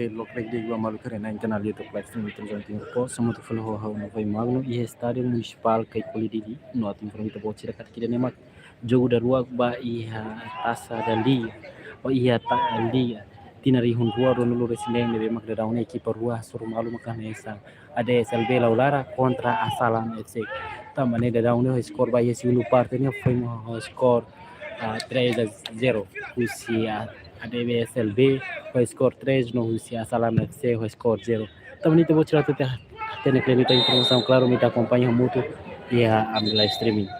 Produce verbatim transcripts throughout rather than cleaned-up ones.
Loke di'ak ba maluk sira iha kanál YouTube live stream Ita Join Timor Post, hamutuk fali ho ha'u Novai Magno, iha Estádiu Munisipál Caicoli, Dili, no atu informa ita-boot sira katak ida-ne'e mak jogu daruak ba iha Taça da Liga, ou iha ta-, Liga, tinan rihun rua ruanulu-resin-neen ne'ebé mak daudaun ne'e ekipa rua hasoru malu maka hanesan A D S L B Laulara kontra Asalam F C. Tanba ne'e daudaun ne'e ho skor ba iha segundu parte ne'e foin ho skor, ah, três a zero husi, ah, A D S L B, ho skor três no husi Asalam F C ho skor zero. Tanba ne'e ita-boot sira atu hatene kle'an ita informasaun, klaru, ita akompaña hamutuk iha ami-nia live streaming.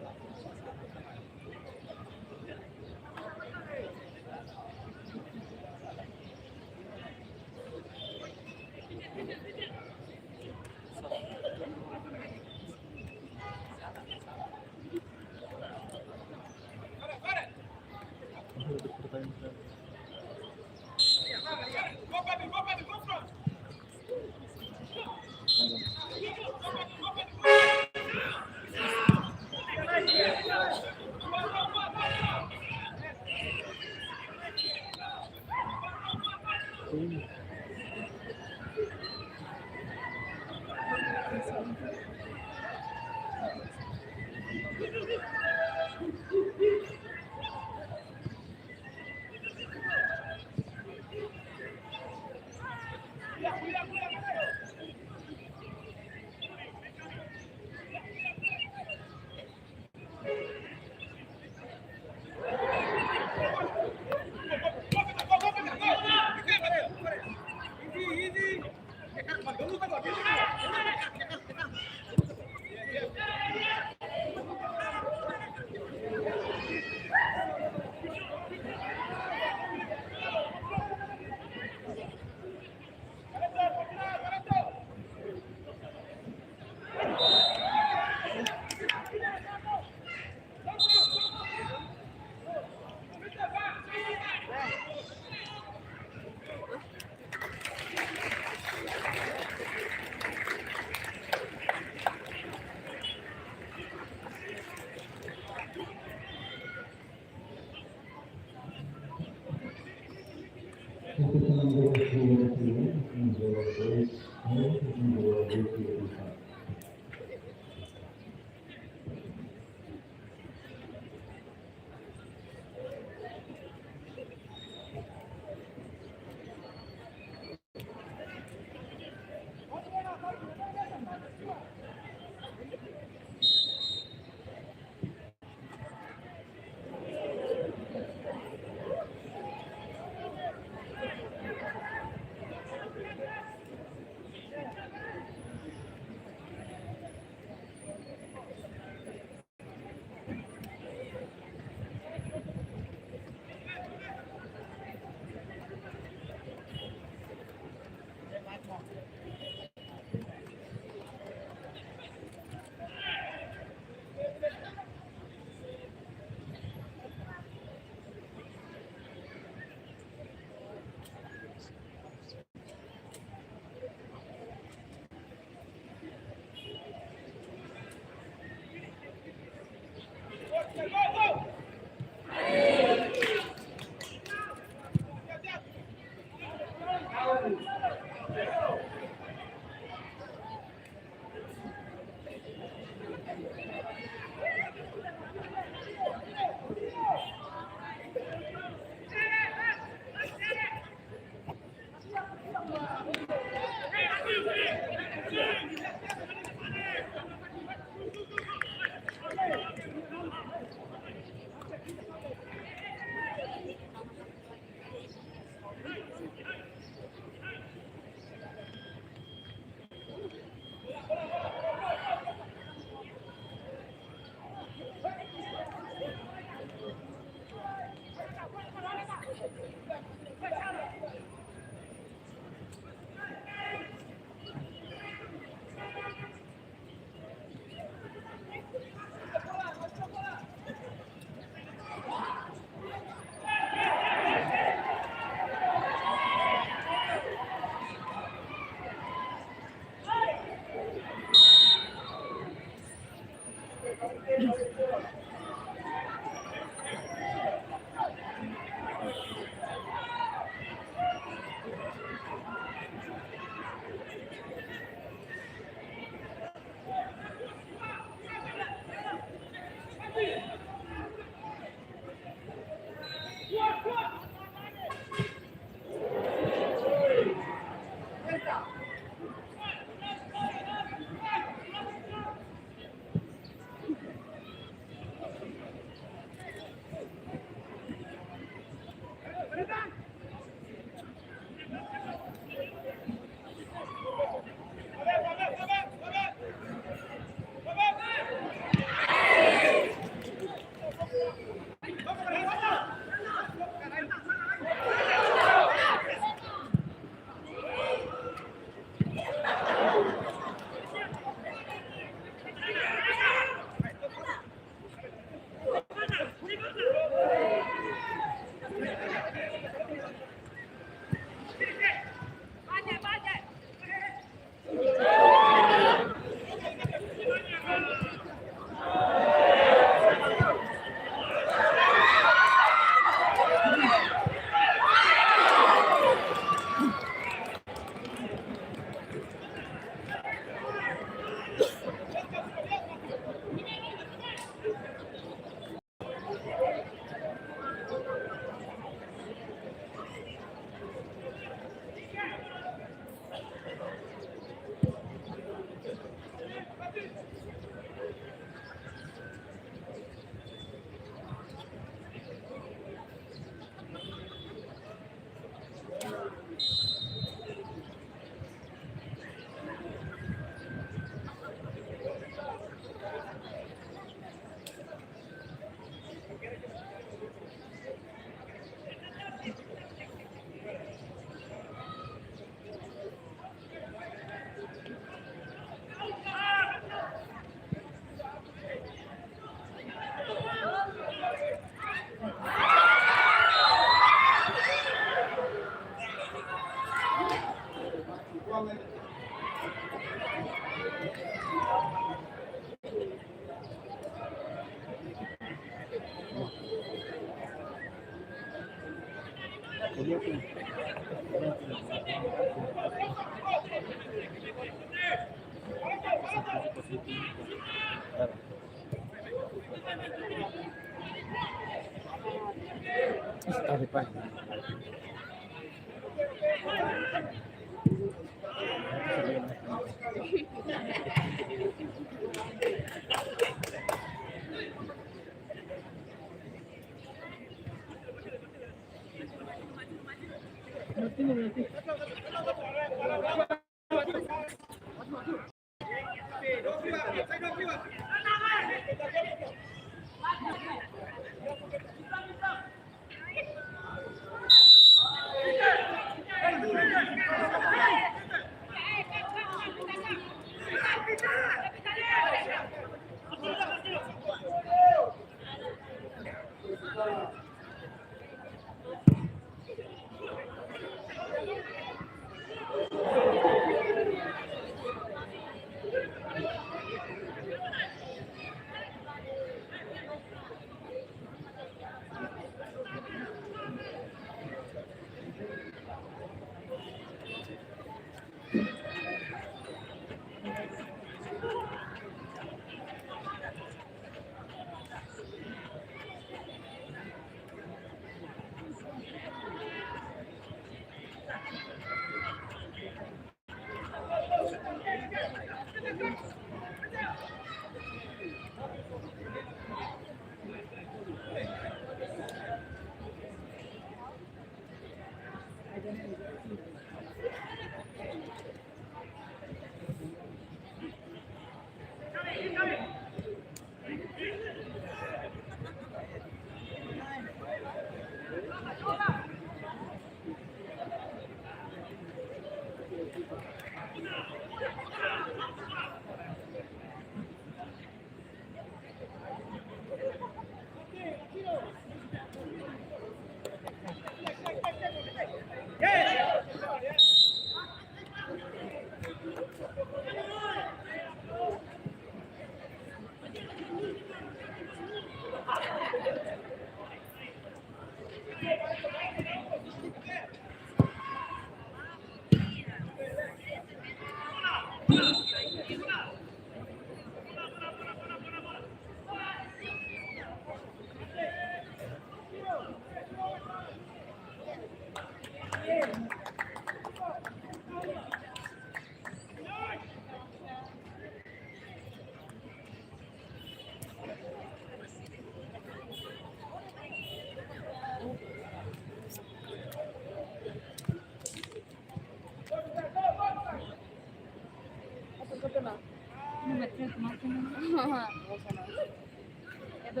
Ah,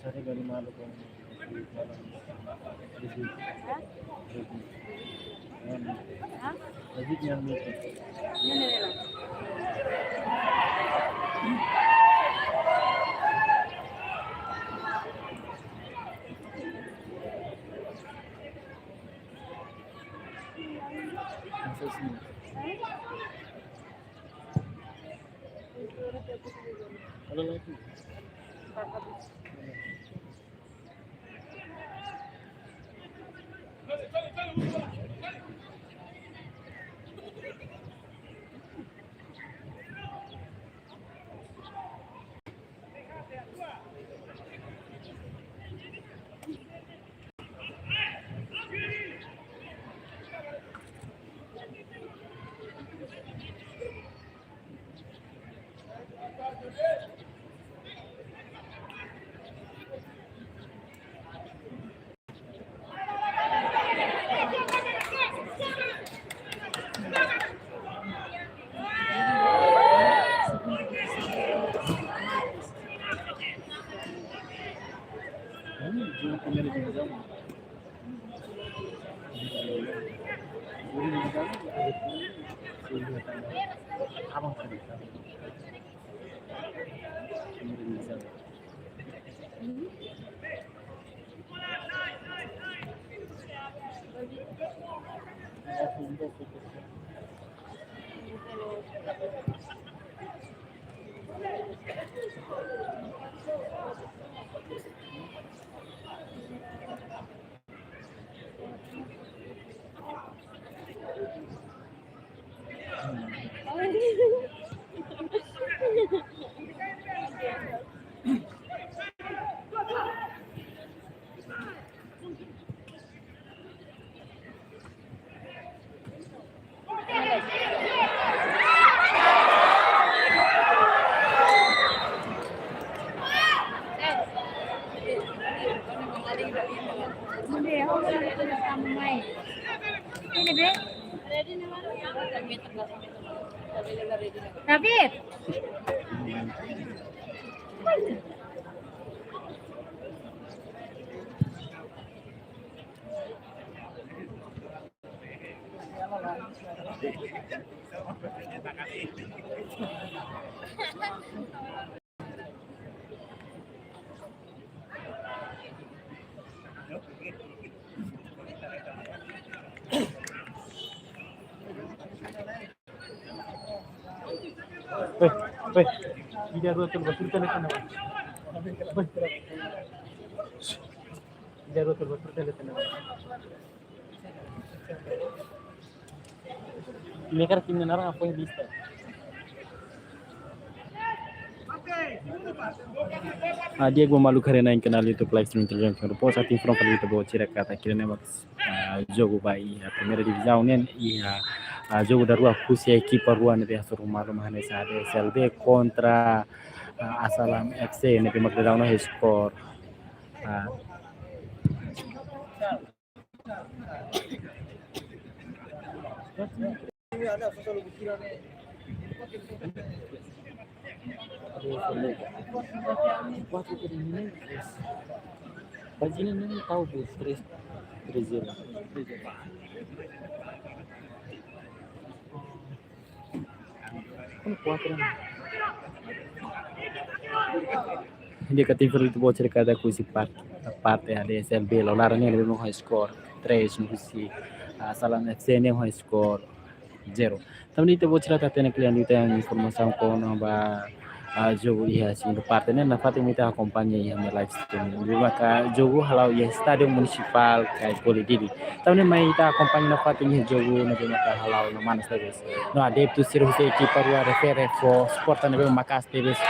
sorry, dari malu ko. Hah? Hah? Lagi yang mikir. Ini, ini, ini. Masa sih? Kalau lagi. David. Weh, weh. Ida rua tolu batur tele tana. Weh. Ida rua tolu batur tele tana. Mereka kini nara apa yang bisa? Ah, Diego malu karena yang kenal itu play stream terjun ke repos, atin front kali itu bawa ciri kata kira nemak. Ah, jogu ba iha primeira divizaun nian, iha, ah, jogu daruak husi ekipa rua ne'ebé hasoru malu mak hanesan A D S L B kontra, ah, Asalam F C ne'ebé mak daudaun halo skor. Ah. Kuatru tiga minutos. Pájina ne'e talvez três, três zero. Kuatru. Indikatif itu bocor kada kusi part-, parte A D S L B, la'o laran ne'e memang high score três, no husi, ah, Asalam F C ne'e high score zero. Tanba ne'e ita-boot sira hatene kle'an ita-nia informasaun kona-ba, ah, jogu iha segundu parte ne'e, nafatin ita akompaña iha ne'e live stream. Ne'ebé maka jogu hala'o iha Estádiu Munisipál Caicoli, Dili. Tanba ne'e mai ita akompaña nafatin iha jogu ne'ebé maka hala'o no manas tebes. No adeptu sira husi ekipa rua refere fó suporta ne'ebé maka'as tebes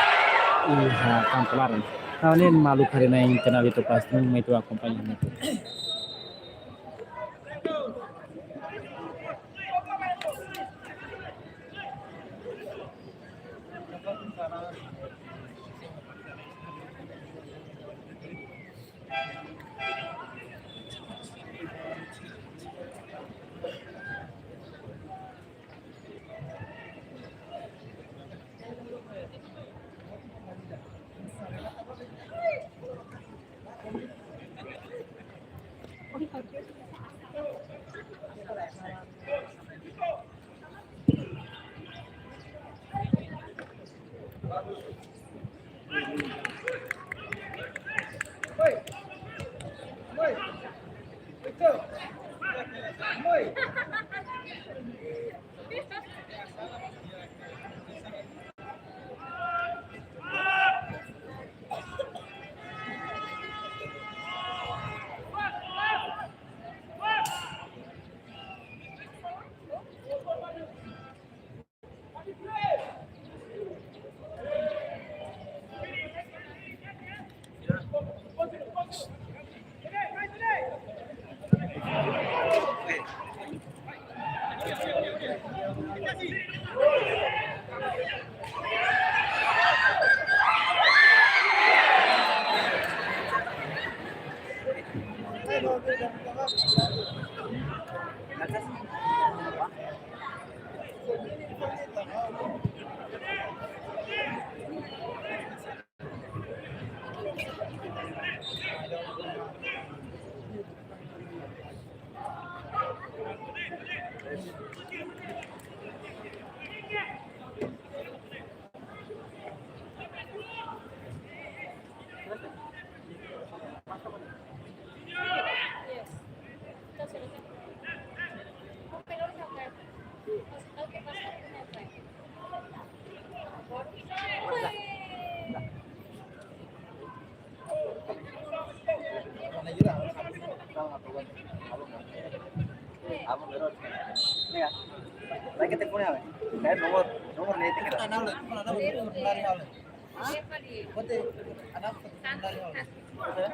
iha kampu laran. Tanba ne'e maluk haree-na'in kanál YouTube pasti mai ita akompaña ne'e.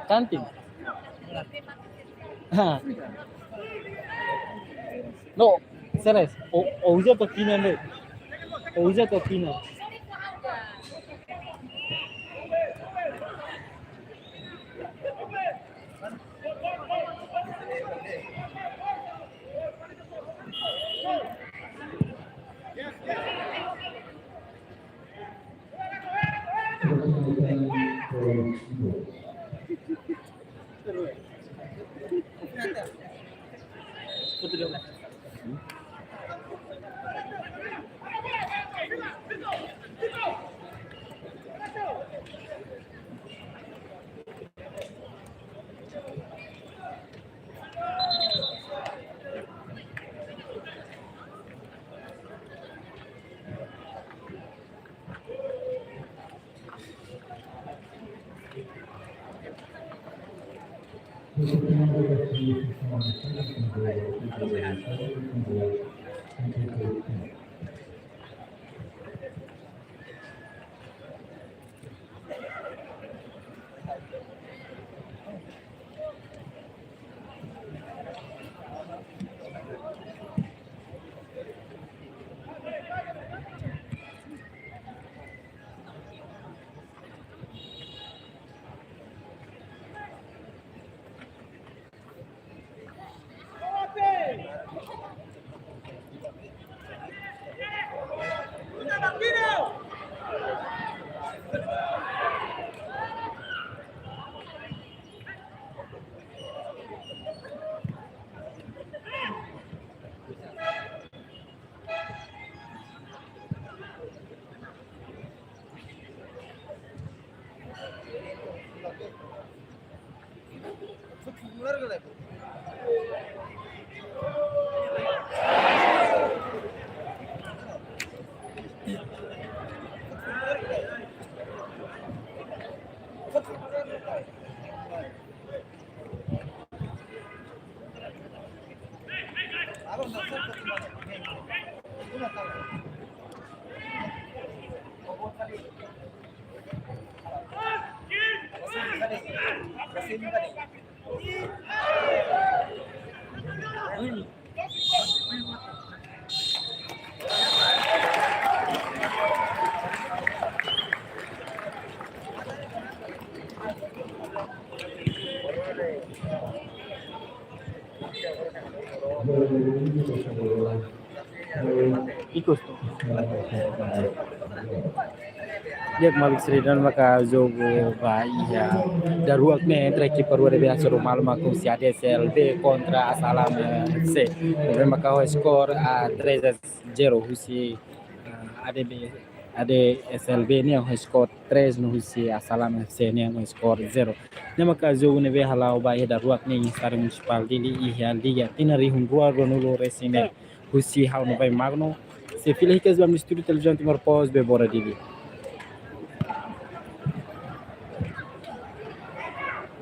Kantin. Ha. No, serius. O, o uza to'o kinan de. O uza to'o kinan. Ikus tu. Di'ak, maluk sira, ida-ne'e maka jogu ba iha daruak ne'e entre ekipa rua A D B Hasoru Malu Makun husi A D S L B kontra Asalam F C. Ne'ebé maka ho skor, ah, três a zero husi, ah, A D B A D S L B nian ho skor tres no husi Asalam F C nian ho skor zero. Ne'e maka jogu ne'ebé hala'o ba iha daruak ne'e iha Estádiu Munisipál Dili iha liga tinan rihun rua ruanulu resin neen. Husi ha'u Novai Magno, sei fila hikas ba ami-nia estúdiu Televizaun Timor Post, Bebora Dili.